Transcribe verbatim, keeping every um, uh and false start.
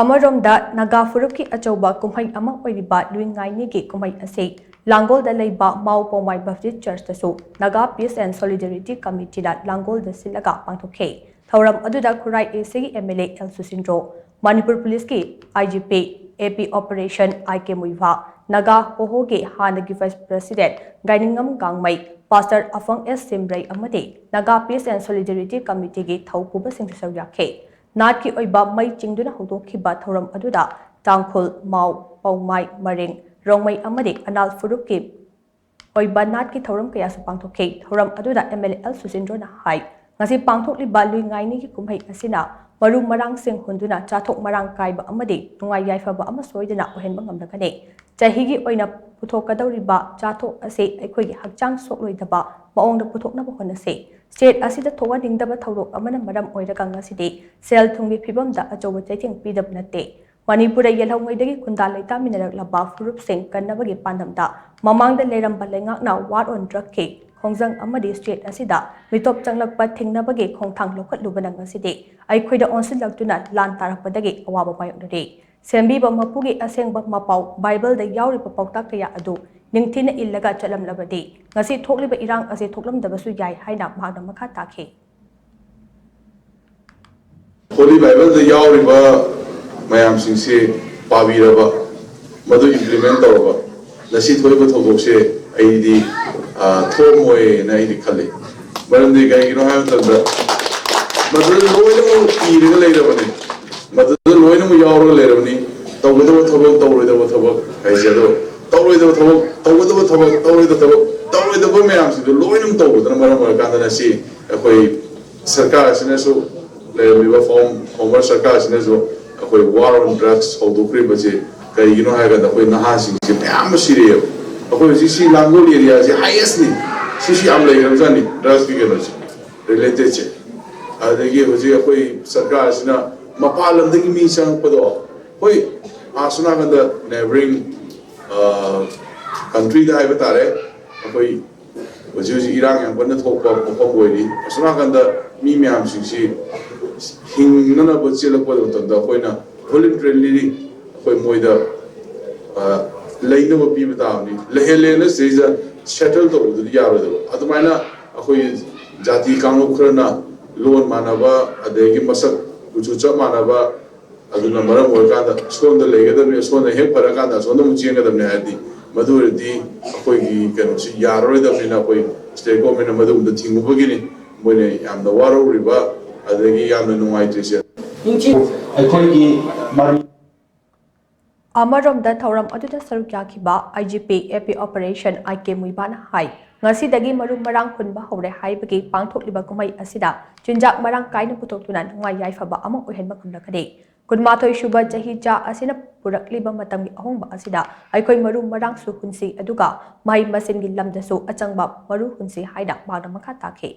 ꯑꯃꯔꯣꯝꯗ, ꯅꯥꯒꯥ ꯐꯨꯔꯨꯞꯀꯤ ꯑꯆꯧꯕ ꯀꯨꯝꯍꯩ ꯑꯃ ꯑꯣꯏꯔꯤꯕ ꯂꯨꯏ ꯉꯥꯏꯅꯤꯒꯤ ꯀꯨꯝꯍꯩ ꯑꯁꯤ ꯂꯥꯡꯒꯣꯜꯗ ꯂꯩꯕ ꯃꯥꯎ ꯄꯧꯃꯥꯏ ꯕꯞꯇꯤꯁ ꯆꯔꯆꯇꯁꯨ ꯅꯥꯒꯥ ꯄꯤꯁ ꯑꯦꯟ ꯁꯣꯂꯤꯗꯔꯤꯇꯤ ꯀꯃꯤꯇꯤꯅ ꯂꯥꯡꯒꯣꯜꯗ ꯁꯤꯜꯂꯒ ꯄꯥꯡꯊꯣꯛꯈꯤ꯫ ꯊꯧꯔꯝ ꯑꯗꯨꯗ ꯈꯨꯔꯥꯏ ꯑꯦꯁꯤꯒꯤ M L A L Susindro, Manipur ꯄꯨꯂꯤꯁꯀꯤ I G P, A P operation I K Muivah, Naga ꯍꯣꯍꯣꯒꯤ ꯍꯥꯟꯅꯒꯤ vice president Gainingam Gangmei, pastor ꯑꯐꯪ ꯑꯦꯁ ꯁꯤꯝꯔꯩ ꯑꯃꯗꯤ ꯅꯥꯒꯥ ꯄꯤꯁ ꯑꯦꯟ ꯁꯣꯂꯤꯗꯔꯤꯇꯤ ꯀꯃꯤꯇꯤꯒꯤ ꯊꯧꯄꯨꯕꯁꯤꯡꯁꯨ ꯁꯔꯨꯛ ꯌꯥꯈꯤ꯫ ꯅꯥꯠꯀꯤ ꯑꯣꯏꯕ ꯃꯩ ꯆꯤꯡꯗꯨꯅ ꯍꯧꯗꯣꯛꯈꯤꯕ ꯊꯧꯔꯝ ꯑꯗꯨꯗ ꯇꯥꯡꯈꯨꯜ, ꯃꯥꯎ, ꯄꯧꯃꯥꯏ, ꯃꯔꯤꯡ, ꯔꯣꯡꯃꯩ ꯑꯃꯗꯤ ꯑꯅꯥꯜ ꯐꯨꯔꯨꯞꯀꯤ ꯑꯣꯏꯕ ꯅꯥꯠꯀꯤ ꯊꯧꯔꯝ ꯀꯌꯥꯁꯨ ꯄꯥꯡꯊꯣꯛꯈꯤ꯫ ꯊꯧꯔꯝ ꯑꯗꯨꯗ ꯑꯦꯝ ꯑꯦꯜ ꯑꯦ ꯑꯦꯜ ꯁꯨꯆꯤꯟꯗ꯭ꯔꯣꯅ ꯍꯥꯏ, ꯉꯁꯤ ꯄꯥꯡꯊꯣꯛꯂꯤꯕ ꯂꯨꯏ ꯉꯥꯏꯅꯤꯒꯤ ꯀꯨꯝꯍꯩ ꯑꯁꯤꯅ ꯃꯔꯨ ꯃꯔꯥꯡꯁꯤꯡ ꯍꯨꯟꯗꯨꯅ ꯆꯥꯊꯣꯛ ꯃꯔꯥꯡ ꯀꯥꯏꯕ ꯑꯃꯗꯤ ꯅꯨꯡꯉꯥꯏ ꯌꯥꯏꯐꯕ ꯑꯃ ꯁꯣꯏꯗꯅ ꯑꯣꯏꯍꯟꯕ ꯉꯝꯂꯒꯅꯤ꯫ ꯆꯍꯤꯒꯤ ꯑꯣꯏꯅ ꯄꯨꯊꯣꯛꯀꯗꯧꯔꯤꯕ ꯆꯥꯊꯣꯛ ꯑꯁꯤ ꯑꯩꯈꯣꯏꯒꯤ ꯍꯛꯆꯥꯡ ꯁꯣꯛꯂꯣꯏꯗꯕ ꯃꯑꯣꯡꯗ ꯄꯨꯊꯣꯛꯅꯕ ꯍꯣꯠꯅꯁꯤ꯫ ꯁ꯭ꯇꯦꯠ ꯑꯁꯤꯗ ꯊꯣꯛꯍꯟꯅꯤꯡꯗꯕ ꯊꯧꯗꯣꯛ ꯑꯃꯅ ꯃꯔꯝ ꯑꯣꯏꯔꯒ ꯉꯁꯤꯗꯤ ꯁꯦꯜ ꯊꯨꯝꯒꯤ ꯐꯤꯕꯝꯗ ꯑꯆꯧꯕ ꯆꯩꯊꯦꯡ ꯄꯤꯗꯕ ꯅꯠꯇꯦ꯫ ꯃꯅꯤꯄꯨꯔꯗ ꯌꯦꯜꯍꯧꯉꯩꯗꯒꯤ ꯈꯨꯟꯗꯥ ꯂꯩꯇꯥꯃꯤꯟꯅꯔꯛꯂꯕ ꯐꯨꯔꯨꯞꯁꯤꯡ ꯀꯟꯅꯕꯒꯤ ꯄꯥꯟꯗꯝꯗ ꯃꯃꯥꯡꯗ ꯂꯩꯔꯝꯕ ꯂꯩꯉꯥꯛꯅ ꯋꯥꯔ ꯑꯣꯟ ꯗ꯭ꯔꯒꯀꯤ ꯈꯣꯡꯖꯪ ꯑꯃꯗꯤ ꯁ꯭ꯇꯦꯠ ꯑꯁꯤꯗ ꯃꯤꯇꯣꯞ ꯆꯪꯂꯛꯄ ꯊꯤꯡꯅꯕꯒꯤ ꯈꯣꯡꯊꯥꯡ ꯂꯧꯈꯠꯂꯨꯕꯅ ꯉꯁꯤꯗꯤ ꯑꯩꯈꯣꯏꯗ ꯑꯣꯟꯁꯤꯜꯂꯛꯇꯨꯅ ꯂꯥꯟ ꯇꯥꯔꯛꯄꯗꯒꯤ ꯑꯋꯥꯕ ꯃꯥꯌꯣꯛꯅꯔꯤ꯫ ꯁꯦꯝꯕꯤꯕ ꯃꯄꯨꯒꯤ ꯑꯁꯦꯡꯕ ꯃꯄꯥꯎ ꯕꯥꯏꯕꯜꯗ ꯌꯥꯎꯔꯤꯕ ꯄꯥꯎꯇꯥꯛ ꯀꯌꯥ ꯑꯗꯨ ꯅꯤꯡꯊꯤꯅ ꯏꯜꯂꯒ ꯆꯠꯂꯝꯂꯕꯗꯤ ꯉꯁꯤ ꯊꯣꯛꯂꯤꯕ ꯏꯔꯥꯡ ꯑꯁꯤ ꯊꯣꯛꯂꯝꯗꯕꯁꯨ ꯌꯥꯏ ꯍꯥꯏꯅ ꯃꯍꯥꯛꯅ ꯃꯈꯥ ꯇꯥꯈꯤ꯫ ꯍꯣꯂꯤ ꯕꯥꯏꯕꯜꯗ ꯌꯥꯎꯔꯤꯕ ꯃꯌꯥꯝꯁꯤꯡꯁꯦ ꯄꯥꯕꯤꯔꯕ, ꯃꯗꯨ ꯏꯝꯄ꯭ꯂꯤꯃꯦꯟ ꯇꯧꯔꯕ, ꯉꯁꯤ ꯊꯣꯛꯏꯕ ꯊꯧꯗꯣꯛꯁꯦ ꯑꯩꯗꯤ ꯊꯣꯛꯑꯝꯃꯣꯏꯅ ꯑꯩꯗꯤ ꯈꯜꯂꯤ꯫ ꯃꯔꯝꯗꯤ ꯀꯩꯒꯤꯅꯣ ꯍꯥꯏꯕ ꯃꯇꯝꯗ ꯃꯗꯨꯗ ꯂꯣꯏꯅꯃꯛ ꯏꯔꯒ ꯂꯩꯔꯕꯅꯤ, ꯃꯗꯨꯗ ꯂꯣꯏꯅꯃꯛ ꯌꯥꯎꯔꯒ ꯂꯩꯔꯕꯅꯤ꯫ ꯇꯧꯒꯗꯕ ꯊꯕꯛ, ꯇꯧꯔꯣꯏꯗꯕ ꯊꯕꯛ ꯍꯥꯏꯁꯦ, ꯑꯗꯣ ꯇꯧꯔꯣꯏꯗꯕ ꯊꯕꯛ, ꯇꯧꯒꯗꯕ ꯊꯕꯛ, ꯇꯧꯔꯣꯏꯗꯕ ꯊꯕꯛ, ꯇꯧꯔꯣꯏꯗꯕ ꯃꯌꯥꯝꯁꯤꯡꯗꯣ ꯂꯣꯏꯅꯃꯛ ꯇꯧꯕꯗꯨꯅ ꯃꯔꯝ ꯑꯣꯏꯔꯀꯥꯟꯗ ꯉꯁꯤ ꯑꯩꯈꯣꯏ ꯁꯔꯀꯥꯔ ꯑꯁꯤꯅꯁꯨ, ꯂꯩꯔꯝꯃꯤꯕ ꯐꯣꯔꯝ ꯐꯣꯔꯃꯔ ꯁꯔꯀꯥꯔ ꯑꯁꯤꯅꯁꯨ ꯑꯩꯈꯣꯏ ꯋꯥꯔ ꯑꯣꯟ ꯗ꯭ꯔꯒꯁ ꯍꯧꯗꯣꯛꯈ꯭ꯔꯤꯕꯁꯦ ꯀꯔꯤꯒꯤꯅꯣ ꯍꯥꯏꯔꯀꯥꯟꯗ ꯑꯩꯈꯣꯏ ꯅꯍꯥꯁꯤꯡꯁꯦ ꯃꯌꯥꯝ ꯑꯃ ꯁꯤꯔꯛꯑꯦꯕ꯫ ꯑꯩꯈꯣꯏ ꯍꯧꯖꯤꯛ ꯁꯤ ꯂꯥꯡꯒꯣꯜ ꯑꯦꯔꯤꯌꯥꯁꯦ ꯍꯥꯏꯌꯦꯁꯅꯤ, ꯁꯤꯁꯨ ꯌꯥꯝ ꯂꯩꯈ꯭ꯔꯕꯖꯥꯠꯅꯤ ꯗ꯭ꯔꯒꯁꯀꯤ ꯀꯩꯅꯣꯁꯦ, ꯔꯤꯂꯦꯇꯦꯠꯁꯦ꯫ ꯑꯗꯒꯤ ꯍꯧꯖꯤꯛ ꯑꯩꯈꯣꯏ ꯁꯔꯀꯥꯔ ꯑꯁꯤꯅ ꯃꯄꯥꯟ ꯂꯝꯗꯒꯤ ꯃꯤ ꯆꯪꯉꯛꯄꯗꯣ, ꯍꯣꯏ, ꯑꯁꯣꯝ ꯅꯥꯀꯟꯗ ꯅꯦꯕꯔꯤꯡ ꯀꯟꯇ꯭ꯔꯤꯗ ꯍꯥꯏꯕ ꯇꯥꯔꯦ, ꯑꯩꯈꯣꯏ ꯍꯧꯖꯤꯛ ꯍꯧꯖꯤꯛ ꯏꯔꯥꯡ ꯌꯥꯝ ꯀꯟꯅ ꯊꯣꯛꯄ ꯃꯐꯝ ꯑꯣꯏꯔꯤ꯫ ꯑꯁꯣꯝ ꯅꯥꯀꯟꯗ ꯃꯤ ꯃꯌꯥꯝꯁꯤꯡꯁꯤ ꯍꯤꯡꯅꯅꯕ ꯆꯦꯜꯂꯛꯄ ꯃꯇꯝꯗ ꯑꯩꯈꯣꯏꯅ ꯚꯣꯂꯨꯟꯇꯔꯤꯂꯤ ꯑꯩꯈꯣꯏ ꯃꯣꯏꯗ ꯑ, ꯂꯩꯅꯕ ꯄꯤꯕ ꯇꯥꯕꯅꯤ꯫ ꯂꯩꯍꯜꯂꯦꯅ ꯁꯤꯗꯩꯁꯤꯗ ꯁꯦꯇꯜ ꯇꯧꯕꯗꯨꯗꯤ ꯌꯥꯔꯣꯏꯗꯕ꯫ ꯑꯗꯨꯃꯥꯏꯅ ꯑꯩꯈꯣꯏ ꯖꯥꯇꯤ ꯀꯥꯡꯂꯨꯞ ꯈꯔꯅ ꯂꯣꯟ ꯃꯥꯟꯅꯕ, ꯑꯗꯒꯤ ꯃꯁꯛ ꯀꯨꯆꯨ ꯆꯞ ꯃꯥꯟꯅꯕ, ꯑꯗꯨꯅ ꯃꯔꯝ ꯑꯣꯏꯔꯀꯥꯟꯗ ꯁꯣꯝꯗ ꯂꯩꯒꯗꯕꯅꯤ, ꯁꯣꯝꯗ ꯍꯦꯛ ꯐꯔꯀꯥꯟꯗ ꯑꯁꯣꯝꯗ ꯑꯃꯨꯛ ꯆꯦꯟꯒꯗꯕꯅꯤ ꯍꯥꯏꯔꯗꯤ, ꯃꯗꯨ ꯑꯣꯏꯔꯗꯤ ꯑꯩꯈꯣꯏꯒꯤ ꯀꯩꯅꯣꯁꯤ ꯌꯥꯔꯔꯣꯏꯗꯕꯅꯤꯅ ꯑꯩꯈꯣꯏ ꯁ꯭ꯇꯦꯠ ꯒꯣꯔꯃꯦꯟꯅ ꯃꯗꯨꯒꯨꯝꯕꯗ ꯊꯤꯡꯉꯨꯕꯒꯤꯅꯤ ꯃꯣꯏꯅ ꯌꯥꯝꯅ ꯋꯥꯔꯧꯔꯤꯕ ꯑꯗꯒꯤ ꯌꯥꯝꯅ ꯅꯨꯡꯉꯥꯏꯇ꯭ꯔꯤꯁꯦ꯫ ꯑꯩꯈꯣꯏꯒꯤ ꯃꯔꯨꯞ ꯑꯃꯔꯣꯝꯗ ꯊꯧꯔꯝ ꯑꯗꯨꯗ ꯁꯔꯨꯛ ꯌꯥꯈꯤꯕ ꯑꯥꯏ G P A P operation I ꯀꯦ ꯃꯨꯏꯕꯥꯅ ꯍꯥꯏ, ꯉꯁꯤꯗꯒꯤ ꯃꯔꯨ ꯃꯔꯥꯡ ꯍꯨꯟꯕ ꯍꯧꯔꯦ ꯍꯥꯏꯕꯒꯤ ꯄꯥꯡꯊꯣꯛꯂꯤꯕ ꯀꯨꯝꯍꯩ ꯑꯁꯤꯗ ꯆꯤꯟꯖꯥꯛ ꯃꯔꯥꯡ ꯀꯥꯏꯅ ꯄꯨꯊꯣꯛꯇꯨꯅ ꯅꯨꯡꯉꯥꯏ ꯌꯥꯏꯐꯕ ꯑꯃ ꯑꯣꯏꯍꯟꯕ ꯉꯝꯂꯒꯅꯤ꯫ ꯀꯨꯟꯃꯥꯊꯣꯏ ꯁꯨꯕ ꯆꯍꯤ ꯆꯥ ꯑꯁꯤꯅ ꯄꯨꯔꯛꯂꯤꯕ ꯃꯇꯝꯒꯤ ꯑꯍꯣꯡꯕ ꯑꯁꯤꯗ ꯑꯩꯈꯣꯏ ꯃꯔꯨ ꯃꯔꯥꯡꯁꯨ ꯍꯨꯟꯁꯤ, ꯑꯗꯨꯒ ꯃꯍꯩ ꯃꯁꯤꯡꯒꯤ ꯂꯝꯗꯁꯨ ꯑꯆꯪꯕ ꯃꯔꯨ ꯍꯨꯟꯁꯤ ꯍꯥꯏꯅ ꯃꯍꯥꯛꯅ ꯃꯈꯥ ꯇꯥꯈꯤ꯫